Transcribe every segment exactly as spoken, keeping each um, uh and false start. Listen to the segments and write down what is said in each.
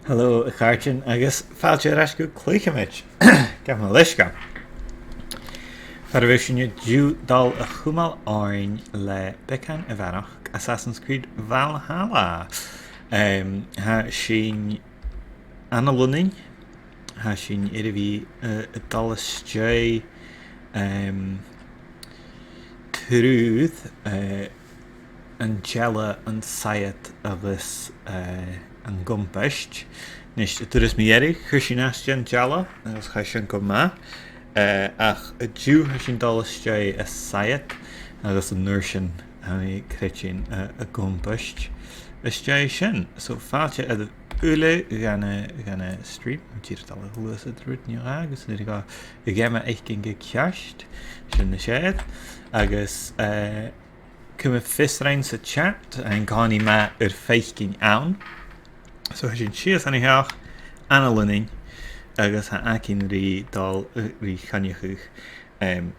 Hello, a chàirdean, agus fàilte air ais gu Cluicheamaid. Gabh mo leisgeul. Far a bheil sinn an-diugh a' dol a chumail oirnn le beagan a bharrachd Assassin's Creed Valhalla. Em, tha sinn ann an Lunnainn, tha sinn air a bhith, eh, a' dol a-steach, em, tro, eh, an dealbh, an saighead agus, eh, an compaist. Nis, an turas mu dheireadh, chuir sinn a-steach an dealbh agus chaidh sin gu math. Eh, ach an-diugh tha sinn a' dol a-steach an saighead agus an uair sin tha mi a' creidsinn, eh, an compaist a-steach sin. So fàilte air ais uile dhan a', dhan a' stream. Tha mi dìreach a' dol a ghluasad rud no dhà agus an uair sin gum feum mi fhaicinn gu ceart. Sin nas fheàrr. Agus, eh, cumaibh fios rinn sa chat an cò nì math ur faicinn ann. So tha sinn sìos an seo, ann an Lunnainn, agus tha againn ri dol, eh, ri choinneachadh, em,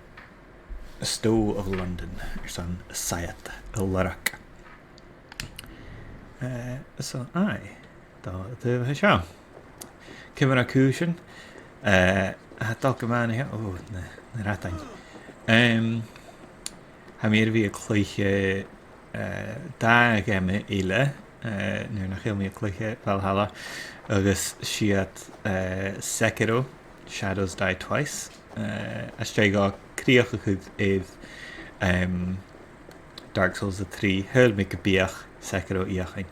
Stowe of London, airson saighead a lorg. Eh, so, aye. Dol, dol seo. Ciamar a tha cùisean? Eh, tha dol gu math an seo. Ò, na, na radain. Em, tha mi air a bhith a' cluich, eh, dà gheama eile, eh, nuair nach eil mi a' cluich Valhalla, agus 's iad, eh, Sekiro, Shadows Die Twice, eh, às dèidh dhomh crìoch a chur air, em, Dark Souls a trì, shaoil mi gum biodh Sekiro fhaicinn,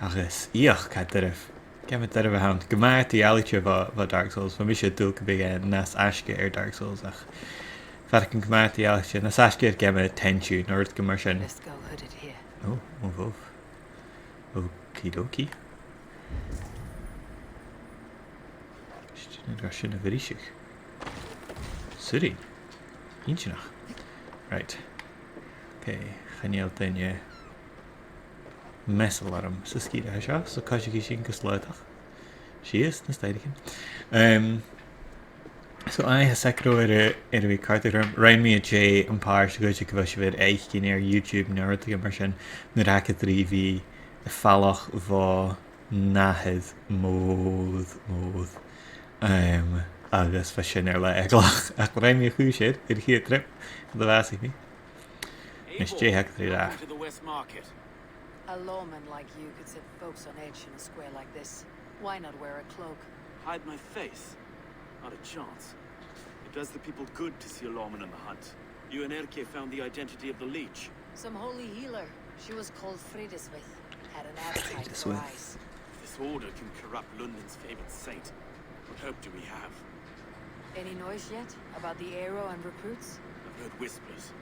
agus ioch, gu dearbh. Geama doirbh a th' ann. Gu math eadar-dhealaichte bho, bho Dark Souls. Bha mise an dùil gum biodh e nas fhaisge air Dark Souls, ach faireachdainn gu math eadar-dhealaichte, nas fhaisge air geama Tenchu, no rudeigin mar sin. Let's go hooded here. Ò, ò, bhobh. Okie dokie. Sin, sin a bhriseadh. Suirí. Inntinneach. Right. Okay, chan eil duine measail orm sa sgìre seo, so coisichidh sinn gu slaodach. Sìos na staidhrichean. Em, so, aye, tha Sekiro air a, air a bhith còrdadh rium. Rinn mi e an-dè am pàirt, dh'fhaodte gu bheil sibh air fhaicinn air YouTube no rudeigin mar sin, nuair a thachair ri bhith a' falach bho nathair mòr, mòr. Em, agus bha sin air leth eagalach. Ach rinn mi a' chùis air, air a' chiad trip, cha do bhàsaich mi. Nis, dè th' agad ri ràdh? Welcome to the West Market. A lawman like you could set folks on edge in a square like this. Why not wear a cloak? Hide my face? Not a chance. It does the people good to see a lawman on the hunt. You and Erke found the identity of the leech. Some holy healer. She was called Frideswith. Had an appetite for eyes. If this order can corrupt London's favored saint, what hope do we have? Any noise yet about the Aero and recruits? I've heard whispers.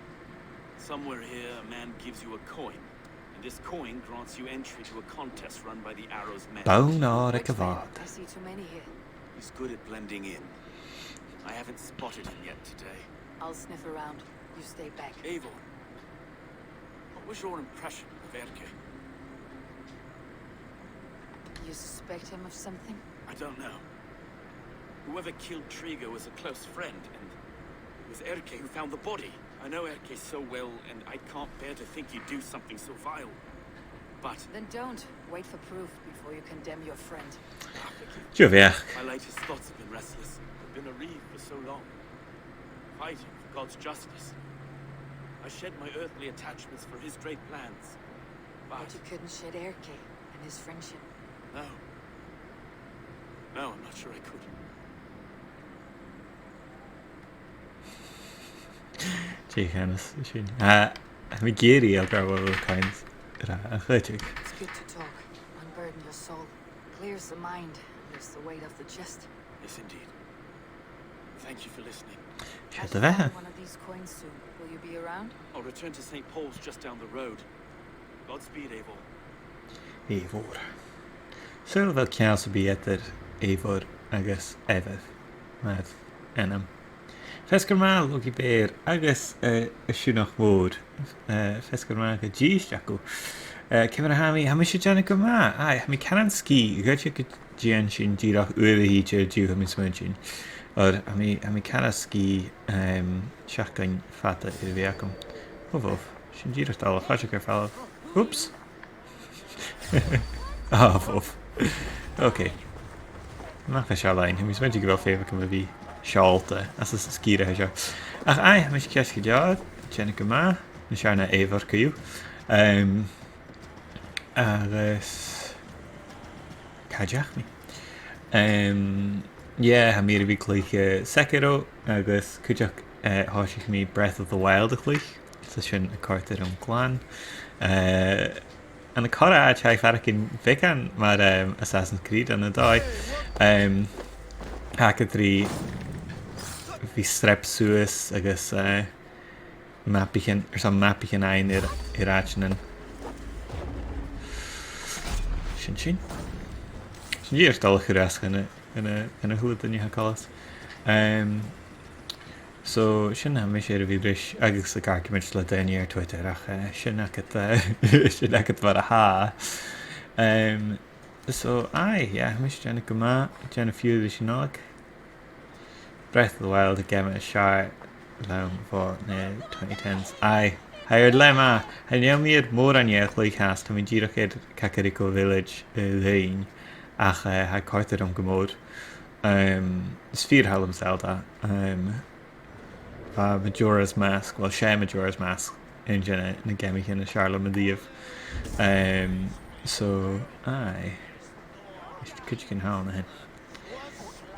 Somewhere here, a man gives you a coin, and this coin grants you entry to a contest run by the Aero's men. Bonn òir aig a' Bhàrd. I see too many here. He's good at blending in. I haven't spotted him yet today. I'll sniff around. You stay back. Eivor, what was your impression of Erke? You suspect him of something? I don't know. Whoever killed Trigo was a close friend, and it was Erke who found the body. I know Erke so well, and I can't bear to think he'd do something so vile. But then don't wait for proof before you condemn your friend. Dè bheachd? My latest thoughts have been restless. I've been a reeve for so long, fighting for God's justice. I shed my earthly attachments for his great plans. But you couldn't shed Erke and his friendship. No. No, I'm not sure I could. Dè chanas sin? Ah, tha mi ag iarraidh a bhith a' coimhead ri a' chuideachd. It's good to talk. Unburden your soul. Clears the mind, lifts the weight off the chest. Yes, indeed. Thank you for listening. Seo do bheatha. One of these coins soon. Will you be around? I'll return to Saint Paul's just down the road. Godspeed, Eivor. Eivor. Saoil a bheil ceangal sam bith eadar Eivor agus Eivor mar ainm? Feasgar math, Logie Bear agus, eh, a Sionnach Mhòr. Eh, feasgar math gu dìreach agaibh. Eh, ciamar a tha mi? Tha mise a' dèanamh gu math. Aye, tha mi caran sgìth, dh'fhaodte gun dèan sinn dìreach uair a thìde an-diugh, tha mi a' smaointinn. Oir tha mi, tha mi caran sgìth, em, seachdain fada air a bhith agam. Ò, bhobh. Sin dìreach dol a choiseachd air falbh. Oops. Ah, bhobh. Okay. Nach e seo leinn, tha mi a' smaointinn gu bheil feum agam a bhith seòlta às an sgìre seo. Ach aye, tha mise ceart gu leòr, dèanamh gu math, nas fheàrr na Eivor co-dhiù. Em, agus càit an deach mi? Em, yeah, tha mi air a bhith a' cluich, eh, Sekiro, agus cuideachd, eh, thòisich mi Breath of the Wild a chluich, so sin a' còrdadh rium glan. Eh, ann an corra àite tha e a' faireachdainn beagan mar, em, Assassin's Creed ann an dòigh. Em, tha agad ri bhith a' streap suas agus, eh, mapaichean, airson mapaichean fhaighinn air, air àitean. Sin sin. Sin dìreach dol a chur às dhan a, dhan a, dhan a h-uile duine a tha coltach. Em, so, sin na tha mise air a bhith ris agus ag argamaid le daoine air Twitter, ach, eh, sin agad, eh, sin agad mar a tha. Em, so, aye, yeah, tha mise a' dèanamh gu math, a' dèanamh fiughair ris an Nollaig. Breath of the Wild, a' gheama as fheàrr leam bho na twenty tens. Aye, tha e air leth math. Chan eil mi air mòran dheth a chluich fhathast, tha mi dìreach air Kakariko Village, eh, a-rithist, ach, eh, tha e a' còrdadh rium gu mòr. Em, is fìor thoil leam Zelda. Em, bha Majora's Mask, well, 's e Majora's Mask aon de na, na geamaichean as fheàrr leam a-riamh. Em, so, aye. Is cuideigin thall an sin.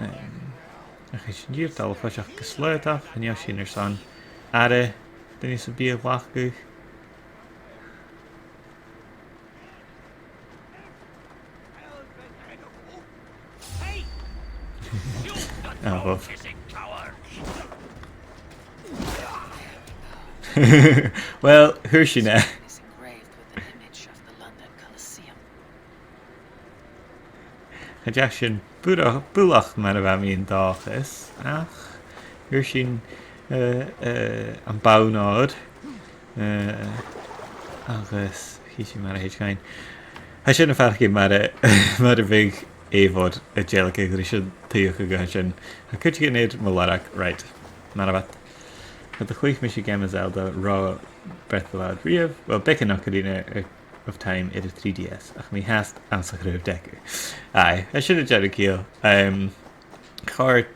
Em, ach is dìreach dol a thoiseach gu slaodach, chan eil sinn airson aire duine sam bith a ghlacadh. Ah, well. Well, thuirt sinn e. Is engraved with an image of the London Colosseum. Cha deach sin buileach, buileach mar a bha mi an dòchas, ach fhuair sinn, eh, eh, am bonn òir, eh, agus chì sinn mar a thèid dhuinn. Tha sin a' faireachdainn mar a, mar a bhiodh Eivor a' dèiligeadh ris an t-suidheachadh a tha sin. Tha cuideigin air mo lorg, right, mar a bha. Cha do chluich mise geama Zelda ro Breath of the Wild riamh, well, beagan Ocarina of Time air a' three D S, ach mi fhathast anns a' chraobh deacair. Aye, tha sin a' dèanamh ciall. Em, chòrd,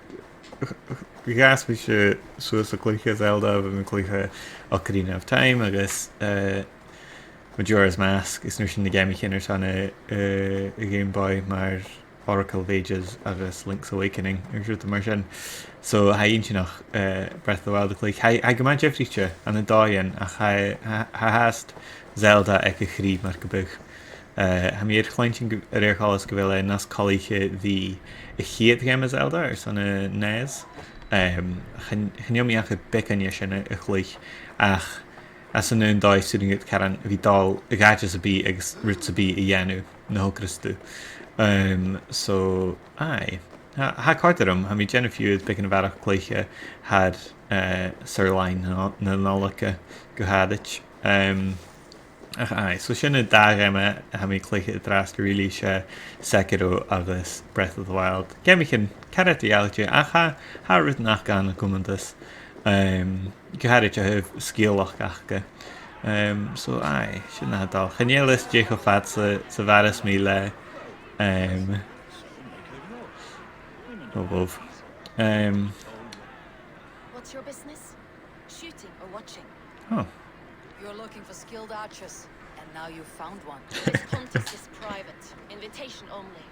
dh'fhàs mise suas a' cluiche Zelda, bha mi a' cluiche Ocarina of Time agus, eh, Majora's Mask, is an uair sin na geamaichean airson a', eh, a' Game Boy mar Oracle of Ages agus Link's Awakening, agus rudan mar sin. So, tha e inntinneach, eh, Breath of the Wild a chluich. Tha e, tha e gu math diofraichte ann an dòigh, ach tha, tha, tha fhathast Zelda aig a' chridhe mar gum biodh. Eh, tha mi air cluinntinn gu, a rèir choltais gu bheil e nas coltaiche ri a' chiad gheama Zelda airson an N E S. Em, chan, chan eil mi ach air beagan de sin a, a chluich, ach anns an aon dòigh 's urrainn dhut caran a bhith dol a dh'àite sam bith agus rud sam bith a dhèanamh na thogras tu. Em, so, aye. Tha, tha e a' còrdadh rium, tha mi a' dèanamh fiughair beagan a bharrachd cluiche thar, eh, saor-làithean na, na Nollaig gu h-àraid. Em, ach aye, so sin an dà gheama a tha mi a' cluiche an-dràsta really, 's e Sekiro agus Breath of the Wild. Geamaichean caractar eadar-dhealaichte, ach tha, tha rudan aca ann a chumantas. Em, gu h-àraid a thaobh sgeulachd aca. Em, so, aye, sin na tha dol. Chan eil fhios dè cho fad 's a, 's a bheireas mi le, em, oh, wow. Em, What's your business? Shooting or watching? Oh. You're looking for skilled archers, and now you've found one. This contest is private. Invitation only.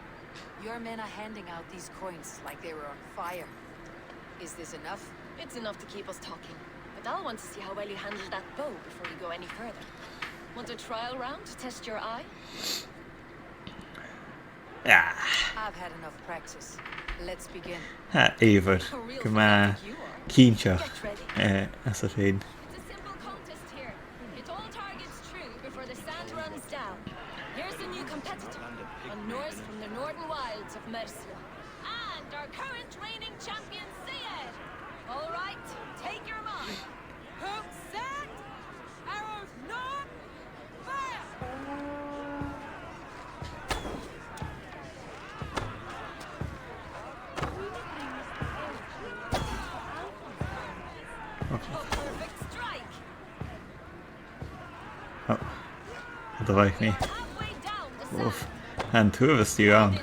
Your men are handing out these coins like they were on fire. Is this enough? It's enough to keep us talking. But I'll want to see how well you handle that bow before you go any further. Want a trial round to test your eye? Ah. I've had enough practice. Let's begin. Tha Eivor gu math cinnteach, eh, às a sin. It's a simple contest here. Hit all targets true before the sand runs down. Here's the new competitor, a nurse from the northern wilds of Mercia. And our current reigning champion, Cere. All right, take your mark. Hook set, arrows none, fire! Oh, do bheatha mi. Uff, an t-uabhas dhiubh ann.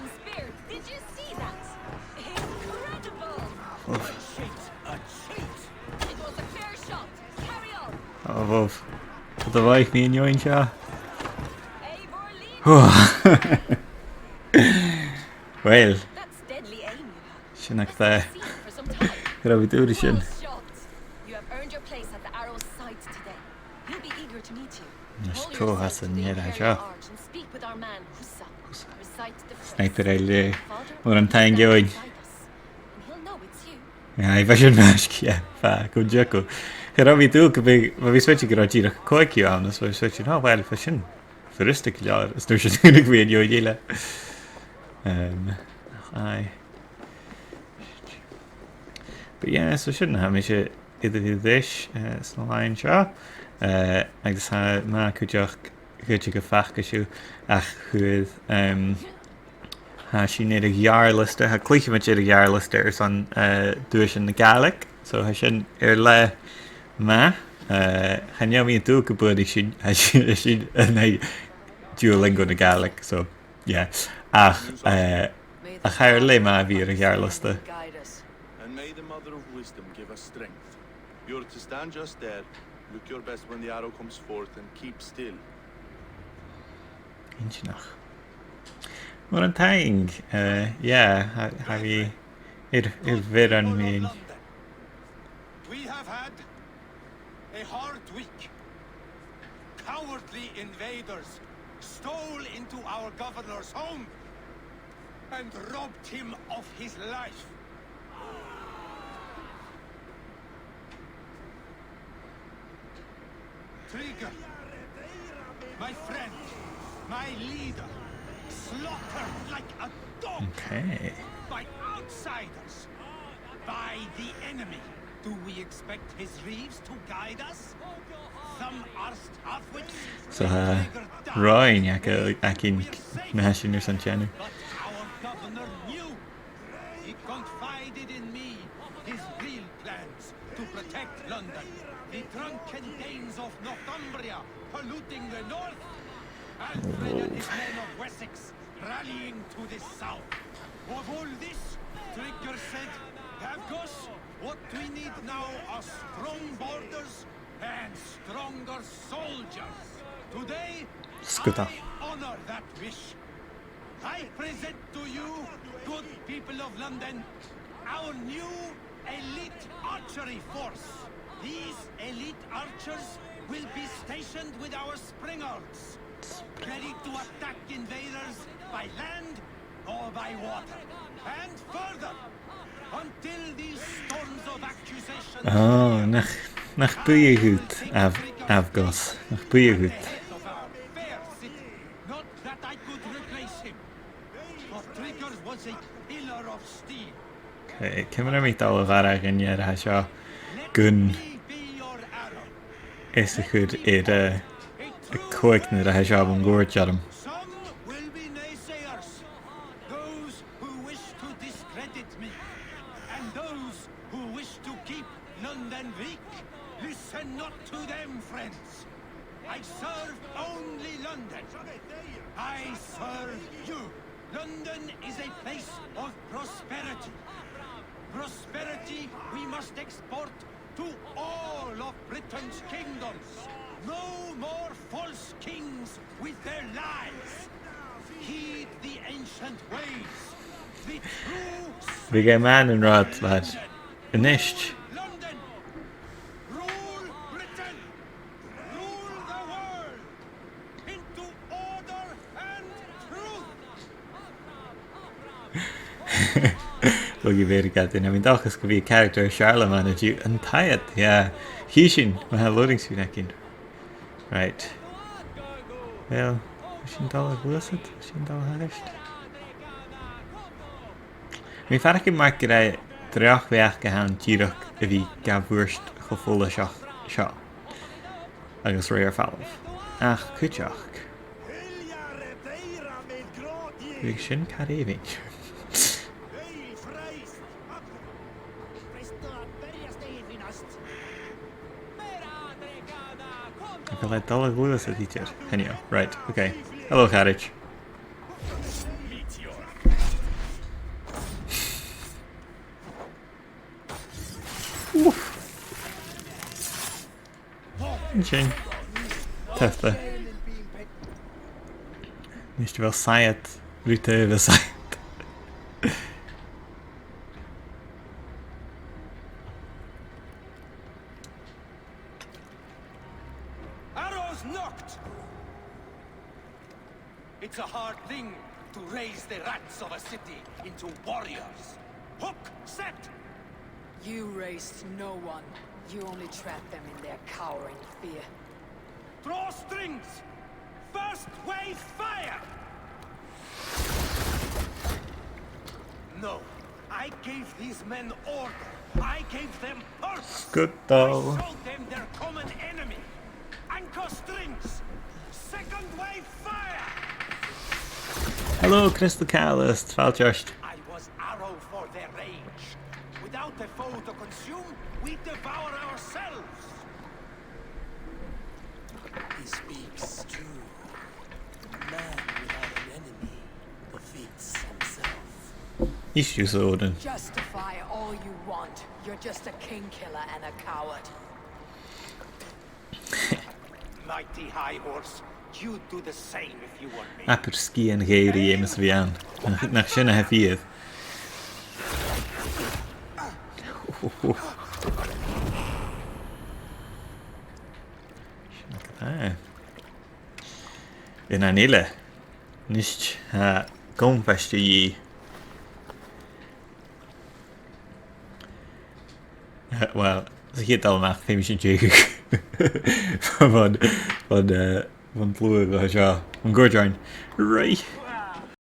Ò, bhobh. Cò do bhàsaich mi an fheadhainn seo? Hù. Uill, sin agad e. Cha robh mi dùil ri sin. Nis, cò às an ear a tha seo? Sniper eile. Mòran taing, Eòin. Aye, bha sin faisg, yeah, bha, gu dearbh. Cha robh mi dùil gum biodh, bha mi a' smaointinn gun robh dìreach còig dhiubh ann, is bha mi a' smaointinn, o, uill, bha sin furasta gu leòr, is an uair sin chunnaic mi an fheadhainn eile. Um, aye. But yeah, so sin, tha mise air a bhith air ais, eh, sna làithean seo. Eh, agus tha e math cuideachd, cuideachd a dh'fhàgail sibh ach chuir, um, tha sinn air a' gheàrr-liosta, tha cluicheamaid air a' gheàrr-liosta airson, eh, Duaisean na Gàidhlig. So tha sin air leth math. Eh, chan eil mi an dùil gum buannaich sinn, tha sinn, tha sinn an aghaidh Duolingo na Gàidhlig, so, yeah. Ach, eh, ach tha e air leth math a bhith air a' gheàrr-liosta. And may the Mother of Wisdom give us strength. You're to stand just there, look your best when the arrow comes forth, and keep still. Inntinneach. Mòran taing, eh, yeah, tha, tha mi air, air bhioran mìn. We have had a hard week. Cowardly invaders stole into our governor's home and robbed him of his life. Trigger, my friend, my leader, slaughtered like a dog. Okay. By outsiders, by the enemy. Do we expect his reeves to guide us? Some arsed half-wits. So, uh, Trigger died. Ròin, ac, ac, in, na sin airson teanu. But our governor knew. He confided in me his real plans to protect London. The drunken Danes of Northumbria polluting the north. Alfred and his men of Wessex rallying to the south. Of all this, Trigger said, Avgos, what we need now are strong borders and stronger soldiers. Today, I honor that wish. I present to you, good people of London, our new elite archery force. These elite archers will be stationed with our springards, ready to attack invaders by land or by water. And further, until these storms of accusation clear, I will fight the Trigger's enemy at the head of our fair city. Not that I could replace him, for Trigger was a pillar of steel. Okay, ciamar a tha mi dol a bharrachd an ear a tha seo gun eas a chur air, eh, a' chòignear a tha seo mun cuairt orm? Some will be naysayers, those who wish to discredit me, and those who wish to keep London weak. Listen not to them, friends. I serve only London. I serve you. London is a place of prosperity. Prosperity we must export to all of Britain's kingdoms. No more false kings with their lies. Heed the ancient ways. The true Bidh e math an-dràsta, lad. A-nis. London. Rule Britain. Rule the world. Into order and truth. Bogey Bear gad, tha mi an dòchas gum bi character Charlemagne an-diugh an taigh ud, yeah. Chì sinn, ma tha loading screen againn. Right. Well, tha sinn dol a ghluasad, tha sinn dol a thairis. Tha mi a' faireachdainn mar gur e droch bheachd a th' ann dìreach a bhith ga bhuairt cho follaiseach seo. Agus rèir falbh. Ach cuideachd, bhiodh sin car èibhinn. Ach a bheil e dol a ghluasad idir? Anyhow, right, okay. Hello, a charaid. Oof. Sin. Taobh. Nist a bheil saighead, ri taobh a' saighead. Arrows nocked! It's a hard thing to raise the rats of a city into warriors. Hook set! You raised no one. You only trapped them in their cowering fear. Draw strings! First wave fire! No, I gave these men order. I gave them purpose. Good though. I showed them their common enemy. Anchor strings! Second wave fire! Hello, Crystal Catalyst. Fàilte ort. I was arrow for their rage. Without a foe to consume, we devour ourselves. He speaks true. A man without an enemy defeats himself. Is ise Odin. Justify all you want. You're just a king killer and a coward. Mighty High Horse, you'd do the same if you were me. Abair sgian ghèir a dh'fheumas a bhith ann. Nach, nach sin a tha fìor. Sin agad e. An aon eile. Nist, tha compàiste dhi. Eh, well, sa chiad dol a-mach, feumaidh sinn teicheadh bhon, bhon, eh, bhon t-sluagh a tha seo. Bhon ghoirdean. Right.